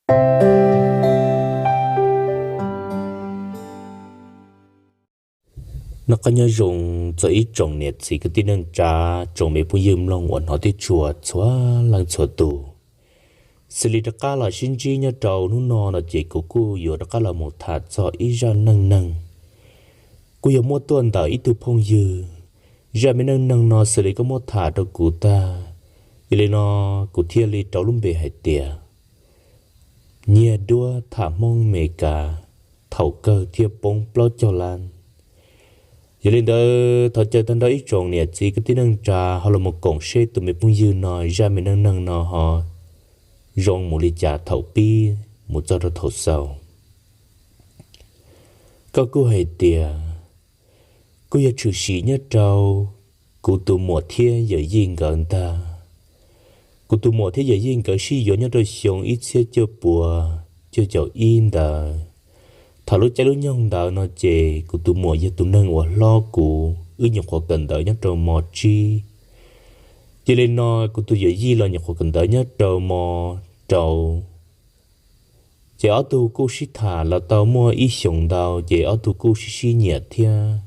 Noj qab nyob zoo txog ib tsoom niam txiv kwv tij neej tsa, tsoom me phooj ywg mloog uas hnov thiab tshua txhua leej txhua tus. Xws li rov qab los sib ntsib nyob rau hnub no no ces kuv kuj yuav rov qab los mus tham txog ib zaj neej neeg. Kuj yog muab tuaj ntawm ib tug phooj ywg. Zaj me neej neeg no xws li koj muab tham rau kuv tag, yog li no kuv thiaj li rau lub npe hais tias nyiag duab tham Hmoob Amelikas thaum kawg thiaj poob plaub caug lab. Yog li ntawd thov caw tag nrho ib tsoom niam txiv kwv tij neej tsa ho los mus koom seb tus me phooj ywg no zaj me neej neeg no ho zoo mus li cas thaum pib mus txog rau thaum xaus. Koj kuj hais tias kuj yog tshwm sim nyob rau kuv tus muam thiab yawm yij nkawd ntag. Kuv tus muam thiab yawm yij nkawd sib yuav nyob rau xyoo ib txhiab cuaj puas cuaj caum ib ntawd. Thaum lub caij lub nyoog ntawd no ces kuv tus muam yog tus neeg uas hlob kuv, wb nyuam qhuav kawm ntawv nyob rau mos tsib. Yog li no kuv tus yawm yij los nyuam qhuav kawm ntawv nyob rau mos rau. Ces ob tug kuj sib tham los tau muaj ib xyoos ntau ces ob tug kuj sib sib nyiam thiab.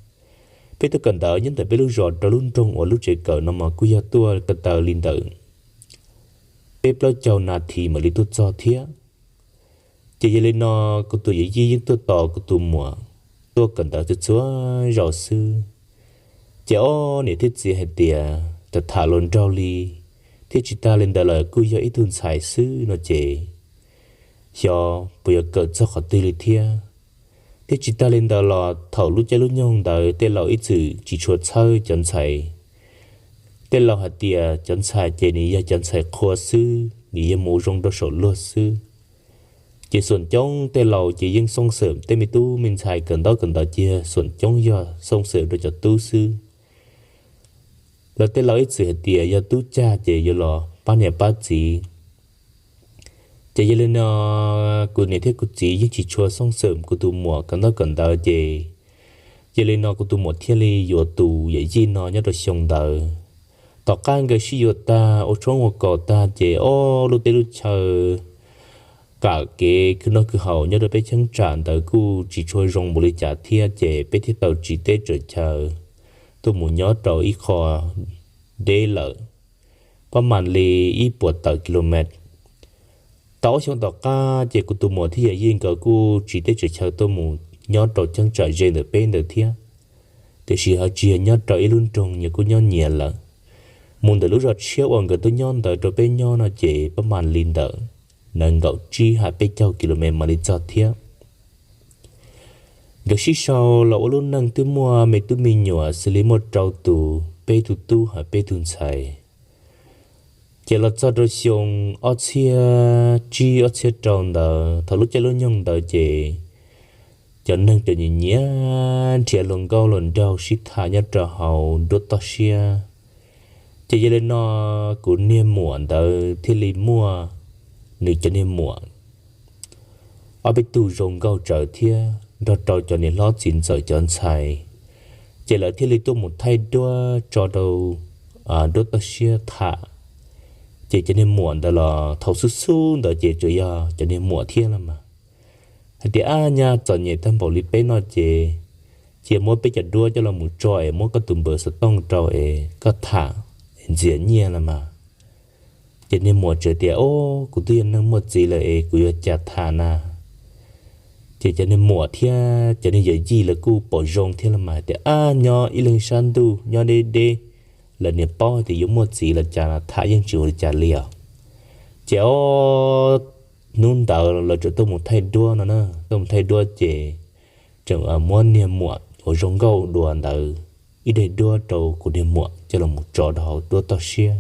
Peb tuaj kawm ntawv nyob ntawm peb lub zos rau lub nroog uas lub tsev kawm no mas kuj yog tuaj ko taw li ntawm peb plaub caug nas this mam li tuaj txog thiab. Ces yog li no kuv tus yawm yij yeej tuaj tos kuv tus muam tuaj kawm ntawv txhua txhua zaus xwb. Ces ob niam thiab txiv hais tias tham tham los nraug li, thiab tsis tas li ntawd lawm kuj yog ib tug ntxhais xwb no ces xyov puas yuav kawm txog qhov twg li thiab. Thiab tsis tas li ntawd los thaum lub caij lub nyoog ntawd tej laus ib txwm tsis tshua txhawb cov ntxhais. Tej laus hais tias cov ntxhais ces nws yog cov ntxhais qhua xwb, nws yog mus ua zoo rau saum luag xwb. Ces xuam coob tej laus ces yeej xooj xwm tej me tub me ntxhais kawm ntaub kawm ntawv ces xuam coob yog xooj xwm rau cov tub xwb. Lawv tej laus ib txwm hais tias yog tub cag ces yuav los pab niam pab txiv. Ces yog li no kuv niam thiab kuv txiv yeej tsis tshua xooj xwm kuv tus muam kawm ntaub kawm ntawv ces yog li no kuv tus muam thiaj li yuav tus yawm yij no nyob rau xyoo ntawd. Tom qab nkawd sib yuav tag ua tshoob ua kos tag ces ob lub teb lub chaw kam kev khwv noj khwv haus nyob rau peb cheeb tsam ntawd kuj tsis tshua zoo npaum li cas thiab ces peb thiaj tau tsiv teb tsaws chaw tuaj mus nyob rau ib qho deb lawm, pab mam li ib puas tawm kilomev. Tau ob xyoo tom qab ces kuv tus muam thiab yawm yij nkawd kuj tsiv teb tsaws chaw tuaj mus nyob rau cheeb tsam ze ntawm peb ntawd thiab. Tiam sis ho tsis yog nyob rau ib lub nroog, nyias kuj nyob nyias lawm. Mus ntawm lub zos tshiab uas nkawd tuaj nyob ntawd rau peb nyob no ces pab mam li ntawm nees nkaum tsib hab peb caug kilomev mam li txog thiab. Nkawd sib sau los ua lub neej twb muaj me tub me nyuam xws li muaj rau tus, peb tug tub hab peb tug ntxhais. Ces los txog rau xyoo ob txhiab tsib ob txhiab rau ntawd thaum lub caij lub nyoog ntawd ces cov neeg cov nyiam nyiam nrhiav hluas nkauj hluas nraug sib tham nyob rau hauv duab toj siab. Ces yog li no kuv niag muam ntawd thiaj li muaj nws cov niag muam ob peb tug zoo nkauj tsawv thiab nrog rau cov niam hlob txiv ntxawm cov ntxhais. Ces lawv thiaj li tuaj mus thaij duab tso rau duab toj siab tham. Ces cov niag muam ntawd los thaum xub xub ntawd ces tsuas yog cov niag muam thiab los mas hais tias, Ab nyab, txom nyem tag npaum li peb no ces cia muab peb cov duab coj los mus tso es muab koj tus npawb xov tooj rau es koj tham es ntxias nyiaj los mas. Ces niag muam teb tias, Ob, kuv twb yog neeg muaj txiv lawm es kuv yuav cas tham na. Ces cov niag muam thiab cov niag yawm yij lawv kuj pom zoo thiab los mas hais tias, Ab, nyob ib leeg sab ntuj nyob deb deb, lawv niam paub hais tias yuav muaj txiv los cas tham yeej tsis ua li cas li os. Ces ob hnub ntawd lawv tseem tuaj mus thaij duab no na, tuaj mus thaij duab ces tseem muab niag muam uas zoo nkauj dua ntawd ib daim duab rau kuv niag muam coj los mus tso rau hauv duab toj siab,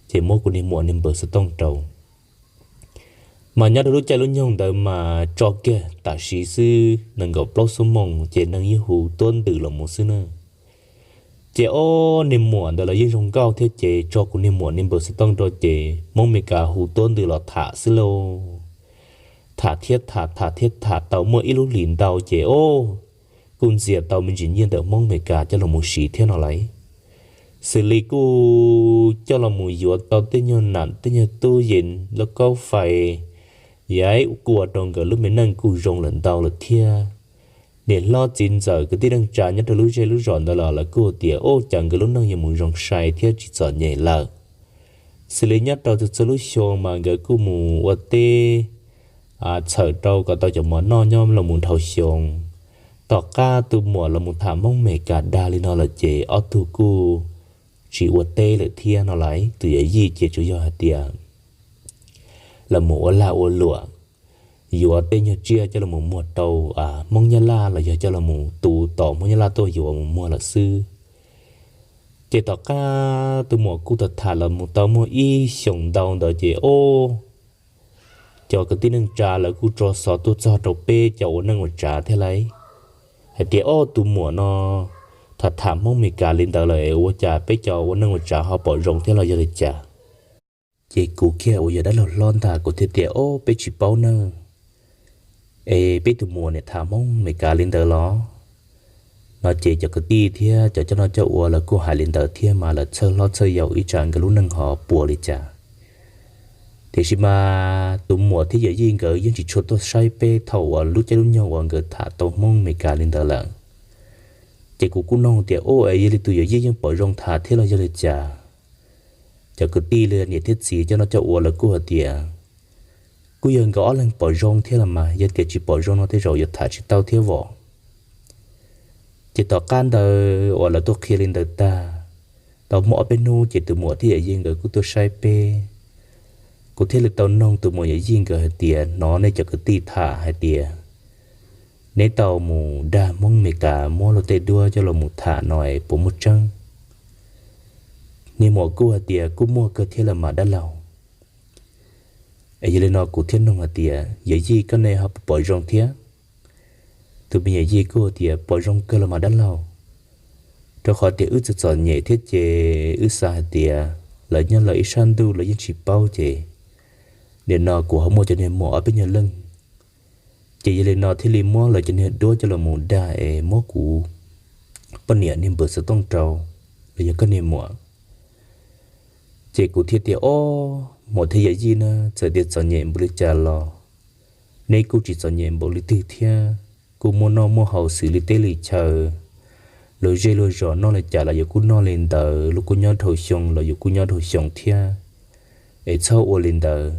ces muab kuv niag muam niag npawb xov tooj rau. Mas nyob rau lub caij lub nyoog ntawd mas tso kiag tam sim xwb nees nkaum plaub xuab moos ces neeg yeej hu tuab ntws los mus xwb na. Ces ob niag muam ntawd los yeej zoo nkauj thiab ces tso kuv niag muam niag npawb xov tooj rau ces Hmoob Amelikas hu tuab ntws los tham xwb lauj. Tham thiab tham, tham thiab tham tau muaj ib lub hlis ntau ces ob, kuj ntxias tau me ntsis nyiaj ntawm Hmoob Amelikas coj los mus siv thiab no lauj. Xws li kuj coj los mus yuav tau tej nyuag nam tej nyuag tub yees, lub kaub fais, Yaiv kuj ua rau nkawd lub me neej kuj zoo lawm ntau lawm thiab. Niam hlob txiv ntxawm kwv tij neej tsa nyob rau lub zej lub zos ntawd los lawv kuj tias, ub, cas nkawd lub neej yuav mus zoo sai thiab tsis txom nyem lawm. Xws li nyob rau txhua txhua lub xyoo mas nkawd kuj mus ua teb txhawm rau kom tau cov mov noj nyob los mus dhau xyoo. Tom qab tus muam los mus tham Hmoob Meskas dag li no lawm ces ob tug kuj tsis ua teb lawm thiab no lauj. Tus yawm yij ces tsuas yog hais tias los mus ua lag ua luam, yuav tej nyuag tsiaj coj los muag rau Hmoob Nyab Laj los yog coj los mus tu tom Hmoob Nyab Laj tuaj yuav mus muag lawm xwb. Ces tom qab tus muam kuj tham tham los mus tau muaj ib xyoos ntau ntawd ces ob cov kwv tij neej tsa lawv kuj tso xov tuaj txog rau peb cov ua neej ua tsav thiab lauj, hais tias, ob, tus muam no tham tham Hmoob Meskas li ntawd lawm es ua cas peb cov ua neej ua tsav ho pom zoo thiab los yog li cas? Ces kuv kiag uas yog dab laug hlob ntag kuv thiaj tias, ob, peb tsis paub na, es peb tus muam niam tham Hmoob Meskas li ntawd los? No ces cov kwv tij thiab cov coj noj coj ua lawv kuj hais li ntawd thiab mas lawv txhawj hlob txhawj yau ib tsam nkawd lub neej ho puas li cas. Tiam sis mas tus muam thiab yawm yij nkawd yeej tsis tshua tuaj saib peb thaum uas lub caij lub nyoog uas nkawd tham tau Hmoob Meskas li ntawd lawm. Ces kuv kuj nug tias, ob, es yog li tus yawm yij yeej pom zoo tham thiab los yog li cas? Cov kwv tij li niam thiab txiv coj noj coj ua lawv kuj hais tias, kuj yog nkawd ob leeg pom zoo thiab los mas, yog tias tsis pom zoo no tej zaum yuav tham tsis tau thiab os. Ces tom qab ntawd uas lawv tuaj qhia li ntawd tag, tau muaj ob peb hnub ces tus muam thiab yawm yij nkawd kuj tuaj saib peb. Kuv thiaj li tau nug tus muam yawm yij nkawd hais tias, hnov nej cov kwv tij tham hais tias neb tau mus dag Hmoob Meskas muab luag tej duab coj los mus tham no es puas muaj tseeb? Niag muam kuj hais tias, kuj muaj kawg thiab los mas dab laug. Es yog li no kuv thiaj nug hais tias, yawm yij, koj ne ho pom zoo thiab? Tus me yawm yij kuj tias, pom zoo kawg los mas dab laug, rau qhov tias wb txom txom nyem thiab ces wb xav hais tias lawv nyob lawv ib sab ntuj lawv yeej tsis paub ces nim no kuv ho muaj cov niag muam ob peb nyuag leej, ces yog li no thiaj li muab lawv cov niag duab coj los mus dag es muab kuv poj niam niag npawg xov tooj rau, los yog koj niag muam. Ces kuv thiaj tias, ob, muam thiab yawm yij na, txawm tias txom nyem npaum li cas los neb kuj tsis txom nyem npaum li twg thiab, kuj muaj noj muaj haus xws li teb li chaw. Luag zej luag zos noj li cas los yus kuj noj li ntawd, luag kuj nyob dhau xyoo los yus kuj nyob dhau xyoo thiab. Es txhob ua li ntawd,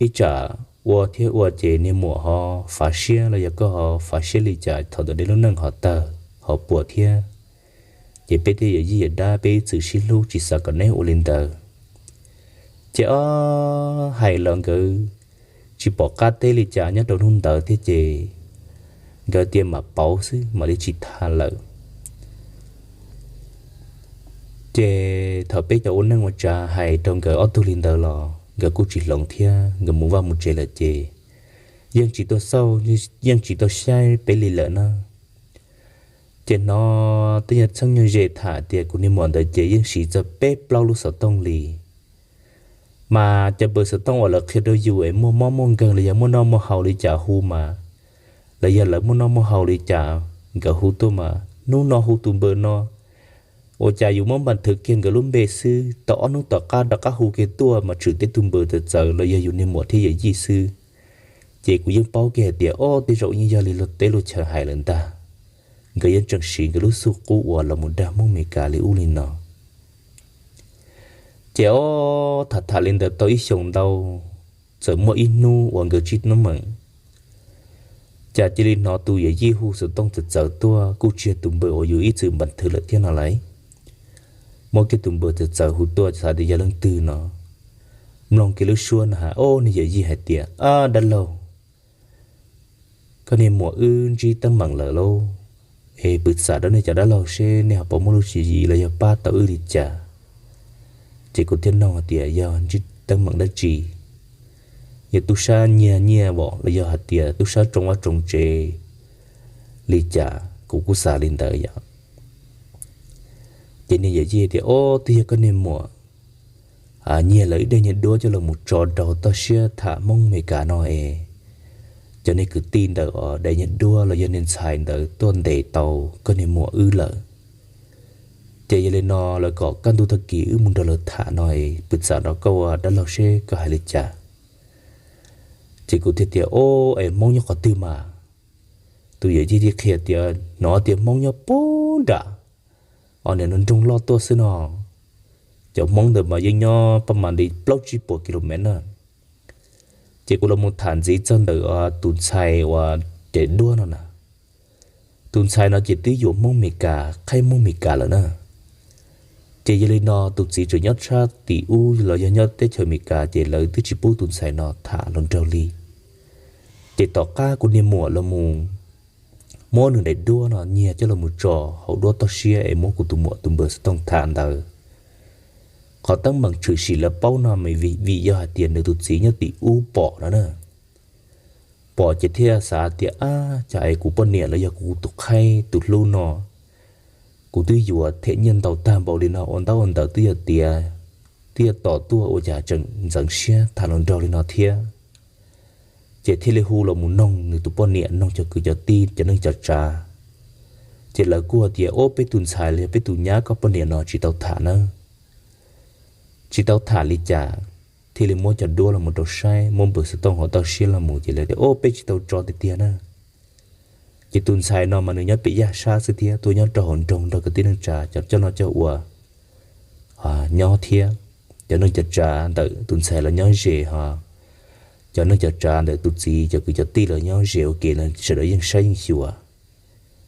ib tsam ua thiab ua ces niag muam ho fav siab los yog koj ho fav siab li cas thaum ntawd neb lub neej ho tawg ho puas thiab. Ces peb tej yawm yij yawm dab peb ib txwm sib hlub tsis xav kom neb ua li ntawd. Ces ob hais los nkawd tsis pom qab teb li cas nyob rau hnub ntawd thiab ces nkawd tias mam pauv xwb mam li tsis tham lawm. Ces thaum peb cov ua neej ua tsav hais rau nkawd ob tug li ntawd los nkawd kuj tsis hloov thiab, nkawd mus vaj mus tsev lawm ces yeej tsis tuaj xauj, yeej tsis tuaj saib peb li lawm na. Ces hnov tej nyuag txheeb nyuag ze tham tias kuv niag muam ntawd ces yeej siv txog peb plaub lub xov tooj li. Mas cov npawg xov tooj uas lawv qhia rau yus es muaj mob muaj nkeeg los yog muaj noj muaj haus li cas hu mas, los yog lawv muaj noj muaj haus li cas nkawd hu tuaj mas, hnub no hu tus npawg no, ua cas yus muab npas thwv kiag nkawd lub npe xwb, tau ob hnub tom qab rov qab hu kiag tuaj mas tshwm tib tug npawg txawv txawv los yog yus niag muam thiab yawm yij xwb. Ces kuv yeej paub kiag hais tias ob tej zaum yeej yog li luag teb luag chaw hais lawm ntag, nkawd yeej tseem siv nkawd lub xub qub uas los mus dag Hmoob Meskas li ub li no. Ces ob tham tham li ntawd tau ib xyoos ntau, txawm muaj ib hnub uas nkawd tsib teeb meem, cas cia li hnov tus yawm yij hu xov tooj txawv txawv tuaj, kuj tsis yog tus npawg uas yus ib txwm npas thwv lawm thiab no lauj. Muab kiag tus npawg txawv txawv hu tuaj xav tias yog leej twg no. Mloog kiag lub suab no hais, ob, niag yawm yij hais tias, ab, dab laug, koj niag muam wb ntsib teeb meem lawm lauj, es pw xam rau nej cov dab laug seb nej ho puas muaj lub tswv yim los yog pab tau wb li cas. Ces kuv thiaj nug hais tias yog ntsib teeb meem dab tsi, yog tub sab nyiag nyiaj los yog hais tias tub sab tsoo vaj tsoo tsev li cas, kuv kuj xav li ntawd yom. Ces niag yawm yij tias, ob, twb yog koj niag muam nyiag lawv ib daim nyuag duab coj los mus tso rau toj siab tham Hmoob Meskas no es, cov niag kwv tij ntawd os, daim nyuag duab los yog niag ntxhais ntawd tuaj ntes tau koj niag muam wb lawm. Ces yog li no lawv kom kaj ntug tag kis wb mus nrog lawv tham no es pw xam rau koj ua dab laug seb koj hais li cas. Ces kuv thiaj tias, Ob, es Hmoob nyob qhov twg mas? Tus yawm yij thiaj qhia tias, Hnov tias Hmoob nyob puag nram, o, nim no nroog loj tuaj xwb no. Cov Hmoob ntawd mas yeej nyob pab mas li plaub tsib puas kilomev na. Ces kuv los mus tham ntxiv txog ntawm tus ntxhais uas daim duab no na. Tus ntxhais no ces twb yuav Hmoob Amelikas, qhaib Hmoob Amelikas lawm na. Ces yog li no tus txiv tseem nyob sab tim ub los yog nyob teb chaws Amelikas ces lawv twb tsis pub tus ntxhais no tham hluas nraug li. Ces tom qab kuv niag muam los mus muab nws daim duab no nyiag coj los mus tso hauv duab toj siab es muab kuv tus muam tus npawg xov tooj tham ntawd, qhov teeb meem tshwm sim lawv paub no mas vim yog hais tias nws tus txiv nyob tim ub pom no na. Pom ces thiaj xav tias, Ab, cas es kuv poj niam los yog kuv tus qhaib tus hlub no, kuv twb yuav them nyiaj ntau tag npaum li no ua ntaub ua ntawv twb yog tiav, twb yog tos tuaj ua cas tseem ntxeev siab tham hluas nraug li no thiab. Ces thiaj li hu los mus noog nws tus poj niam, noog cov kwv cov tij, cov neej cov tsav. Ces lawv kuj tias, Ob, peb tus ntxhais los yog peb tus nyab koj poj niam no tsis tau tham na, tsis tau tham li cas. Thiaj li muab cov duab los mus rau saib, muab npawg xov tooj hauv toj siab los mus ces lawv tias, Ob, peb tsis tau tso tiag tiag na. Ces tus ntxhais no mas nws nyob pem yaj sab xwb thiab tuaj nyob rau hauv nroog nrog kwv tij neej tsa cov coj noj coj ua nyob thiab. Cov neej cov tsav ntawm tus ntxhais los nyob ze ho, cov neej cov tsav ntawm tus txiv cov kwv cov tij los nyob ze ua ke, sawv daws yeej saib yeej xyuas.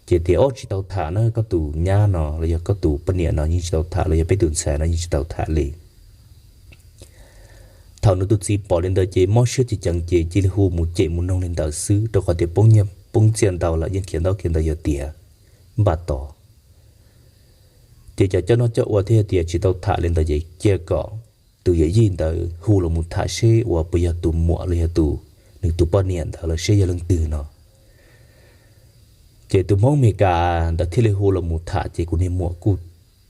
Ces tias, Ob, tsis tau tham na, koj tus nyab no los yog koj tus poj niam no yeej tsis tau tham, los yog peb tus ntxhais no yeej tsis tau tham li. Thaum nws tus txiv pom li ntawd ces mob siab ceev ceev ces cia li hu mus cem mus noog li ntawd xwb, rau qhov tias poob nyiaj poob txiaj ntau lawm, yeej khiav ntaub khiav ntawv yog tias npaj tos. Ces cov coj noj coj ua thiaj tias tsis tau tham li ntawd ces cia kom tus yawm yij ntawd hu los mus tham seb uas puas yog tus muam los yog tus, nws tus poj niam ntawd los seb yog leej twg no. Ces tus Hmoob Amelikas ntawd thiaj li hu los mus tham ces kuv niag muam kuj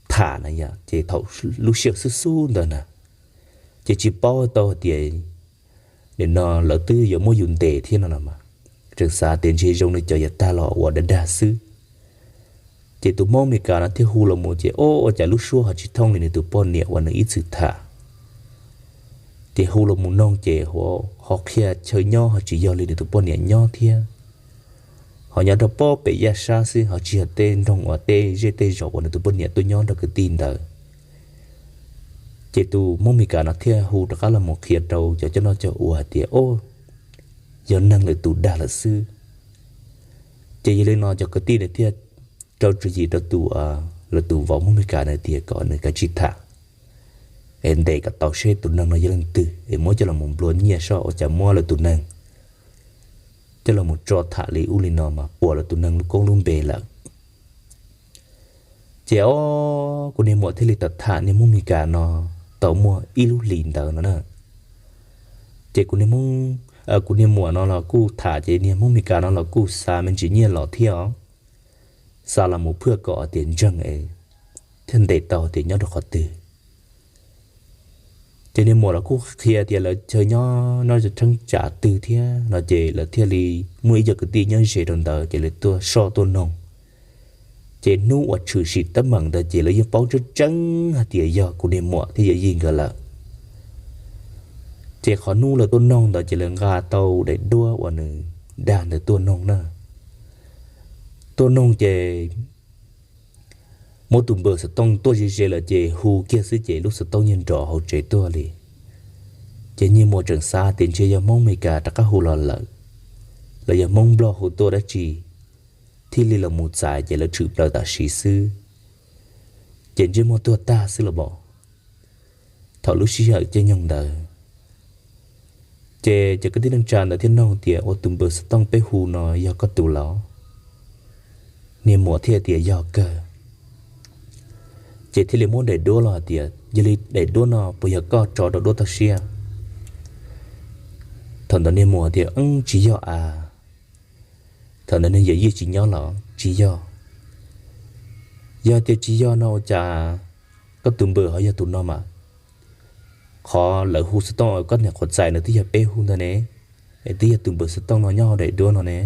tham na yom. Ces thaum lub sij hawm xub xub ntawd na, ces tsis paub tau hais tias nim no lawv twb yuav muab yus ntes thiab no los mas, tseem xav tias ntshe zoo li cov yav tag los uas dag dag xwb. Ces tus Hmoob Amelikas no thiaj hu los mus ces, Ob, ua cas lub suab ho tsis thooj li nws tus poj niam uas nws ib txwm tham. Ces hu los mus noog ces ho qhia chaw nyob ho tsis yog li nws tus poj niam nyob thiab, ho nyob rau pem yaj sab xwb, ho tsis yog tej nroog uas tej zej tej zos uas nws tus poj niam tuaj nyob nrog kwv tij ntawd. Ces tus Hmoob Amelikas no thiaj hu rov qab los mus qhia rau cov coj noj coj ua hais tias, Ob, yog neeg lwm tus dag lawm xwb. Ces yog li no cov kwv tij nws thiaj rau tswv yim rau tus, lawv tus vauv Hmoob Amelikas no tias kom nws kav tsij tham es ntes kom tau seb tus neeg no yog leej twg es muab coj los mus nplua nyiaj soj ua cas muab lawv tus neeg coj los mus tso tham li ub li no mas puas lawv tus neeg lub koob lub npe lawm. Ces ob, kuv niag muam thiaj li tau tham niag Hmoob Meskas no tau muaj ib lub hlis ntawd no na. Ces kuv niag, kuv niag muam no los kuj tham ces niag Hmoob Meskas no los kuj xa me ntsis nyiaj los thiab os, xa los mus phwj kom tias ntseeg es thiaj ntes tau tias nyob rau qhov twg. Ces niag muam los kuj qhia tias lawv chaw nyob no tseeb tsam twg thiab no ces lawv thiaj li muaj ib co kwv tij nyob ze rau ntawd ces lawv tuaj soj tuaj noog. Ces hnub uas tshwm sim teeb meem ntawd ces lawv yeej paub tseeb tseeb hais tias yog kuv niag muam thiab yawm yij nkawd lawm. Ces qhov hnub lawv tuaj noog ntawd ces lawv nqa tau daim duab uas nws dag ntawd tuaj noog na. Tuaj noog ces muab tus npawb xov tooj tuaj ze ze lawm ces hu kiag xwb ces lub xov tooj yeej nrov hauv tsev tuaj li. Ces niag muam tseem xav tias ntshe yog Hmoob Meskas rov qab hu los lawm, los yog Hmoob Nplog hu tuaj dab tsi, thiaj li los mus txais ces lawv tshwm plaws tam sim xwb, ces ntsej muag tuag tag xwb los mas. Thaum lub sij hawm caij nyoog ntawd ces cov kwv tij neej tsa ntawd thiaj noog tias ua tus npawb xov tooj peb hu no yog koj tus los? Niag muam thiaj tias yog kawg. Ces thiaj li muab daim duab los hais tias yog li daim duab no puas yog koj tso rau duab toj siab? Thaum ntawd niag muam tias tsis yog a. Thaum ntawd niag yawm yij tsis nyob los tsis yog. Yog tias tsis yog no ua cas koj tus npawb ho yog tus no mas? Qhov lawv hu xov tooj koj niam qhuav txais ntawd twb yog peb hu ntag ne, es twb yog tus npawb xov tooj no nyob hauv daim duab no ne.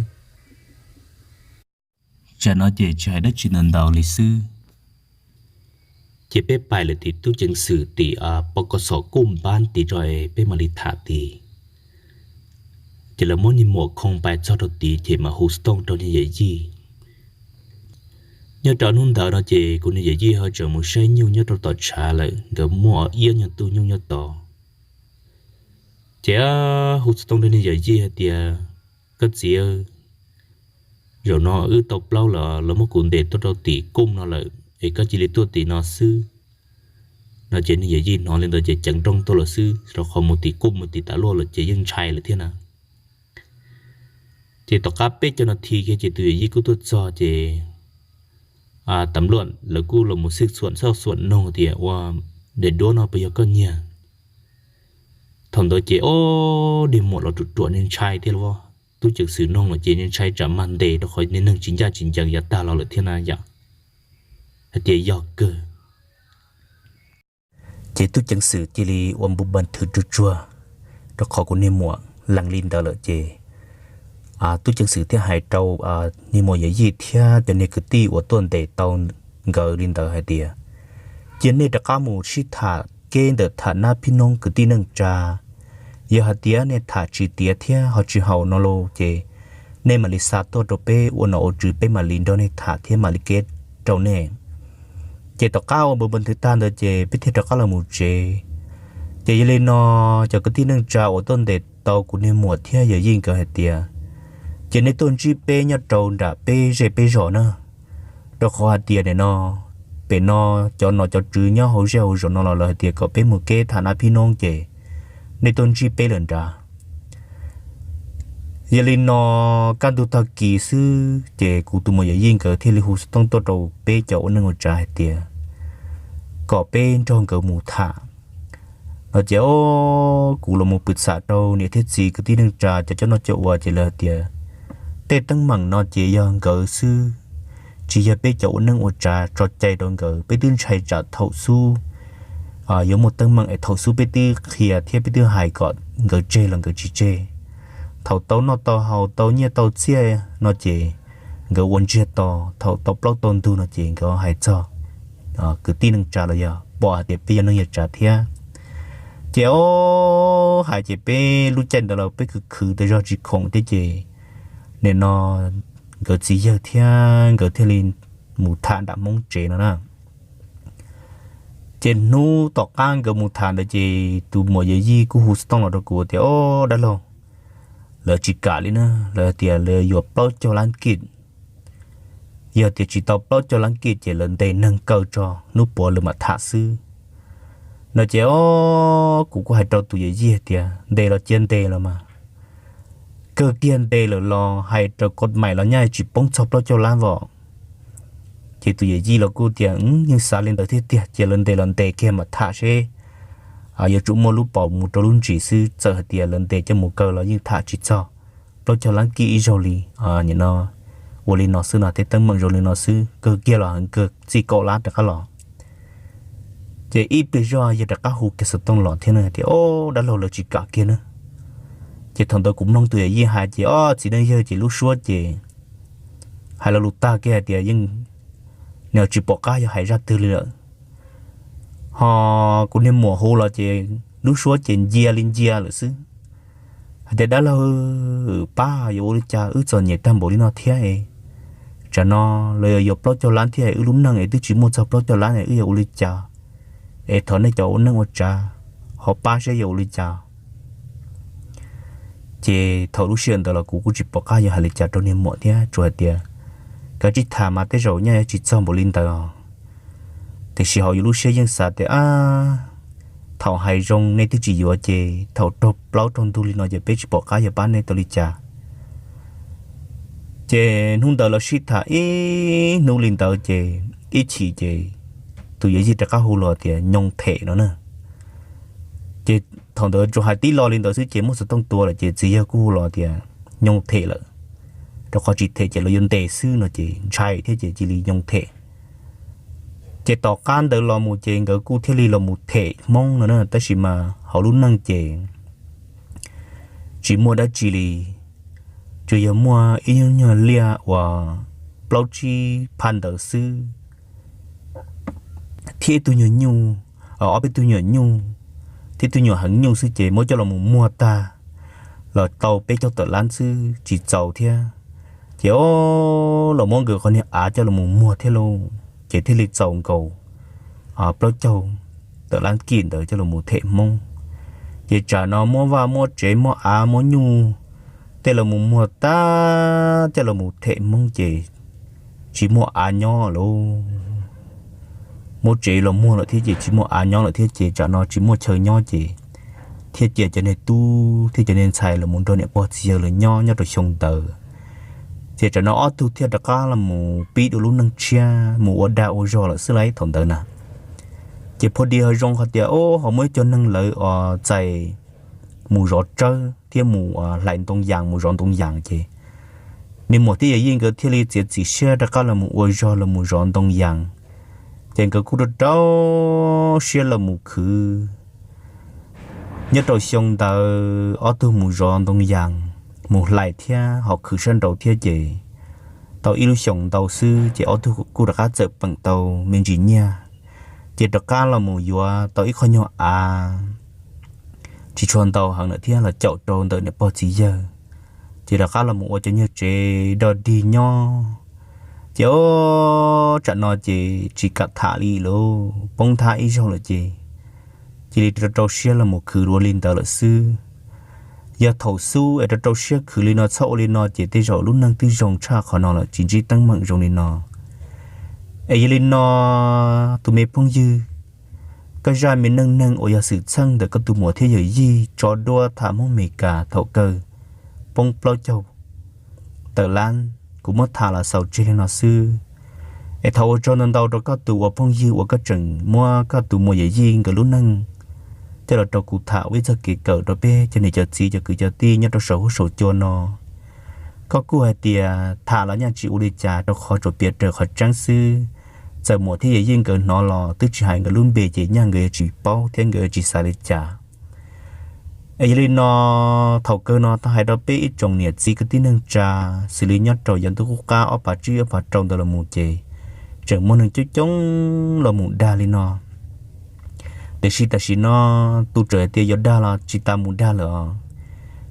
Tsam no ces tsis hais dab tsi ntau ntau li xwb. Ces peb pais lawm tim tub ceev xwm tim pov kom xom kuj npab tim rau peb mam li tham tim. Ces lawv muab niag muam khoo pais txog rau tid ces mam hu xov tooj rau niag yawm yij. Nyob rau hnub ntawd no ces kuv niag yawm yij ho tseem mus saib nyuj nyob rau tom tshav lawm, nkawd muaj ob nyuag tug nyuj nyob tod. Ces hu xov tooj rau niag yawm yij hais tias, koj txiv, zaum no wb tau plaub lawm, lawv muab kuv ntes tuaj rau tim kuj no lawm es koj cia li tuaj tim no xwb. No ces niag yawm yij hnov li ntawd ces ceev nrooj tuaj lawm xwb, rau qhov mus tim kuj mus tim tas luaj lawm ces yeej ntshai lawm thiab na. Ces tom qab peb caug nas this kiag ces tus yawm yij kuj tuaj txog ces tam luaj lawv kuj los mus xwb xuam xauj xuam noog tias ua daim duab no puas yog koj nyiag. Thaum ntawd ces ob niag muam los ruam ruam ntshai thiab los, tub ceev xwm noog lawm ces ntshai tsam mag ntes rau qhov niag neeg tsis ncaj tsis ncees yav tag los lawm thiab na yom, hais tias yog kawg. Ces tub ceev xwm cia li ua npu npa thwv tsuag tsuag, rau qhov kuv niag muam lees li ntawd lawm ces tub ceev xwm thiaj hais rau niag muam yawm yij thiab cov niag kwv tij uas tuaj ntes tau nkawd li ntawd hais tias, cia nej rov qab mus sib tham kev ntawm tham nab phib noob kwv tij neej tsa. Yog hais tias nej tham tsis tiav thiab ho tsis haum no los ces nej mam li xa tuaj rau peb ua nom ua tswv, peb mam li nrog nej tham thiab mam li kev rau nej. Ces tom qab ua npu npa thwv tag ntawd ces peb thiaj rov qab los mus tsev. Ces yog li no cov kwv tij neej tsa uas tuaj ntes tau kuv niag muam thiab yawm yij nkawd hais tias, ces nej tuaj ntsib peb nyob rau nram peb zej peb zos na, rau qhov hais tias nim no pem no cov nom cov tswv nyob hauv zej hauv zos no los lawv hais tias kom peb mus kev tham nab phib noob ces nej tuaj ntsib peb lawm nrad. Yog li no kaj ntug tag kis xwb ces kuv tus muam yawm yij nkawd thiaj li hu xov tooj tuaj rau peb cov ua neej ua tsav hais tias kom peb nrog nkawd mus tham no ces kuv los mus pw xam rau niam thiab txiv kwv tij neej tsa cov coj noj coj ua ces lawv hais tias tej teeb meem no ces yog nkawd xwb, tsis yog peb cov ua neej ua tsav tso cai rau nkawd, peb twb ntshai tsam thaum xub yuav muaj teeb meem es thaum xub peb twb qhia thiab peb twb hais kom nkawd tseg los nkawd tsis tseg. Thaum tau noj tau haus tau nyiaj tau txiaj no ces nkawd ua ntsiag to, thaum tau plaub tau ntug no ces nkawd hais txog kwv tij neej tsa los yog pom hais tias peb yog neej yog tsav thiab. Ces o hais ces peb lub caij ntawd los peb khwv khwv tas zog tsis khoom thiab ces nim no nkawd txiv yawg thiab nkawd thiaj li mus tham nram hmoob tsev no na. Ces hnub tom qab nkawd mus tham ntawd ces tus muam yawm yij kuj hu xov tooj los rau kuv tias, o dab laug, lawv tsis kam li na, lawv tias lawv yuav plaub caug lab kij. Yog tias tsis tau plaub caug lab kij ces lawv ntes neeg kaw tso hnub puav lawv mam tham xwb no ces o kuv kuj hais rau tus yawm yij tias ntes los cia ntes los mas, kawg kiag ntes lawm los hais raws koj maim los nyaj tsis poob txog plaub caug lab os. Ces tus yawm yij los kuj tias yeej xav li ntawd thiab tiag, cia lawv ntes los ntes kiag mam tham seb yuav tsum muaj lub paus mus rau lub ntsis xwb, txawm hais tias lawv ntes coj mus kaw los yeej tham tsis txog plaub caug lab kij ib zaug li. Nim no ua li no xwb no tej teeb meem zoo li no xwb, kawg kiag los heev kawg txij kaum lab rov qab los. Ces ib pliag zog yawg rov qab hu kiag xov tooj los thiab na tias o dab laug lawv tsis kam kiag na. Ces thaum ntawd kuv mloog tus yawm yij hais ces o txiv neej yawg ces lub suab ces hais lo lus tag kiag hais tias yeej, nws tsis pom qab yog hais zaj twg li lawm. Ho kuv niag muam hu los ces lub suab ces ncia li ncia lawm xwb, hais tias dab laug pab yuav ua li cas wb txom nyem tag npaum li no thiab es, tsam no lawv yuav yuav plaub caug lab thiab wb lub neej es twb tsis muaj txog plaub caug lab es wb yuav ua li cas, es thov nej cov ua neej ua tsav ho pab seb yuav ua li cas. Ces thaum lub sij hawm ntawd los kuv kuj tsis pom qab yuav hais li cas rau niag muam thiab, tsuas hais tias kav tsij tham mas tej zaum nyaj yuav tsis txog npaum li ntawd os. Tiam sis hauv yus lub siab yeej xav tias thaum hais zoo nej twb tsis yuav ces thaum raug plaub raug ntug li no ces peb tsis pom qab yuav pab nej tau li cas. Ces hnub ntawd los sib tham ib hnub li ntawd ces ib chim ces tus yawm yij rov qab hu los tias nyoo them no na. Ces thaum ntawd tsuas hais tib lo li ntawd xwb ces muab xov tooj tua lawm ces txiv yawg kuj hu los tias nyoo them lawm, rau qhov tsis them ces los yuav ntes xwb no ces ntshai thiab ces cia li nyoo them. Ces tom qab ntawd los mus ces nkawd kuj thiaj li los mus them hmoob no na, tab sis mas hauv lub neej ces tsis muaj dab tsi li, tsuas yog muaj ib nyuag liaj uas plaub tsib phab ntawd xwb, thiab ib tug nyuag nyuj, ob peb tug nyuag nyuj, thiab ib tug nyuag heev nyuj xwb ces muab coj los mus muag tag los tau peb caug tawm lab xwb tsis txaus thiab. Ces o, los muab nkawd qhov niag av coj los mus muag thiab lauj, ces thiaj li txaus nkaus plaub caug tawm lab kij ntawd coj los them Hmoob. Ces tsam no muab vaj muab tsev muab av muab nyuj tej los mus muag tag coj los them Hmoob ces tsis muaj av nyob lauj. Muab tsev los muag lawm thiab ces tsis muaj av nyob lawm thiab ces tsam no tsis muaj chaw nyob ces thiaj cia cov niag tub thiab cov niag ntxhais los mus nrog niam pog txiv yawg lawv nyob nyob rau xyoo ntawd. Ces tsam no ob tug thiaj rov qab los mus pib dua lub neej tshiab mus ua dag ua zog lawm xwb lauj thaum ntawd na. Ces pha di ho zoo hais tias o, ho muaj ib co neeg lawv os txais mus zov tsawb thiab mus hlais ntoo yas mus zov ntoo yas ces niag muam thiab yawm yij nkawd thiaj li txiav txim siab rov qab los mus ua zog los mus zov ntoo yas. Ces nkawd kuj rau rau siab los mus khwv. Nyob rau xyoo ntawd ob tug mus zov ntoo yas, mus hlais thiab ho khwv sab nraud thiab ces tau ib lub xyoos ntau xwb ces ob tug kuj rov qab txawm peem tau me ntsis nyiaj, ces rov qab los mus yuav tau ib qho nyuag av tsis tshua ntau heev lawm thiab los caum rau ntawm niam pog txiv yawg, ces rov qab los mus ua cov nyuag tsev dog dig nyob. Ces o, tsam no ces tsis kam tham li lauj, poob nthab ib zaug lawm ces cia li rau rau siab los mus khwv ua li ntawd lawm xwb. Yog thaum xub es rau rau siab khwv li no txhob ua li no ces tej zaum lub neej twb zoo tshaj qhov no lawm tsis ntsib teeb meem zoo li no. Es yog li no, tus me phooj ywg, koj zaj me neej neeg uas yog xwm txheej ntawm koj tus muam thiab yawm yij tso duab tham Hmoob Amelikas thaum kawg poob plaub caug tawm lab, kuv muab tham los xaus tseg li no xwb. Es thov ua tsaug ntau ntau rau koj tus uas phooj ywg uas koj tseem muab koj tus muam yawm yij nkawd lub neej coj los rau kuv tham ua ib txoj kev kawm rau peb cov niam cov txiv cov kwv cov tij nyob rau saum huab saum cua no. Koj kuj hais tias tham los nyaj tsis ua li cas rau qhov tsuas piav raws qhov tseeb xwb. Txawm muam thiab yawm yij nkawd hnov los twb tsis hais nkawd lub npe ces nyaj nkawd yuav tsis paub thiab nkawd yuav tsis xav li cas. Es yog li no, thaum kawg no thov hais rau peb ib tsoom niam txiv kwv tij neej tsa, xws li nyob rau yav ntuj qub qab ob phav tsib ob phav rau ntawd los mus ces tseem muaj neeg coob coob los mus dag li no. Tiam sis tam sim no tus tseem hais tias yuav dag los tsis tas mus dag lawm os.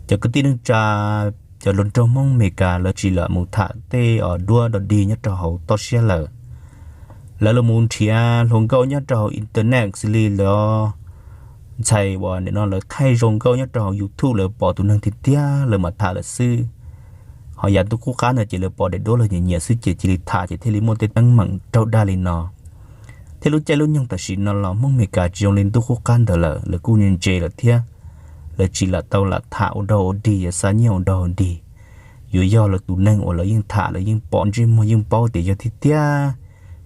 Cov kwv tij neej tsa, cov hluas nraug Hmoob Amelikas lawv tsis lam mus tham tej os duab dog dig nyob rau hauv toj siab lawm. Lawv los mus nrhiav hluas nkauj nyob rau hauv internet xws li lawv ntxhais uas nim no lawv thaij zoo nkauj nyob rau hauv YouTube lawv pom tus neeg tiag tiag lawv mam tham lawm xwb. Ho yav ntuj qub qab no ces lawv pom daim duab los nyiam nyiam xwb ces cia li tham ces thiaj li muaj tej teeb meem raug dag li no. Thiab lub caij lub nyoog tam sim no los Hmoob Amelikas tsis zoo li ntuj qub qab ntawd lawm, lawv kuj ntse lawm thiab. Lawv tsis lam tau lam tham ua dog ua dig yuav xa nyiaj ua dog ua dig. Yuav yog lawv tus neeg uas lawv yeej tham lawv yeej pom ntsej muag yeej paub tias yog tiag tiag.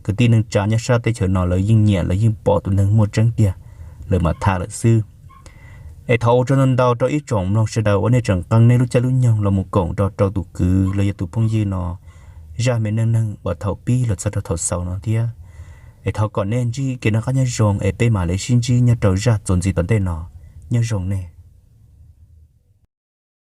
Kwv tij neej tsa nyob sab teb chaws no lawv yeej nyiam lawv yeej pom tus neeg muaj tseeb tiag, lawv mam tham lawm xwb. Es thov ua tsaug ntau ntau rau ib tsoom mloog sawv daws uas nej tseem qee nej lub caij lub nyoog los mus koom nrog rau tus kwv los yog tus phooj ywg no zaj me neej neeg uas thaum pib los txog rau thaum xaus no thiab. Es thov kom nej ntsib kev noj qab nyob zoo es peb mam li sib ntsib nyob rau zaj txuas ntxiv tom ntej no. Nyob zoo nej.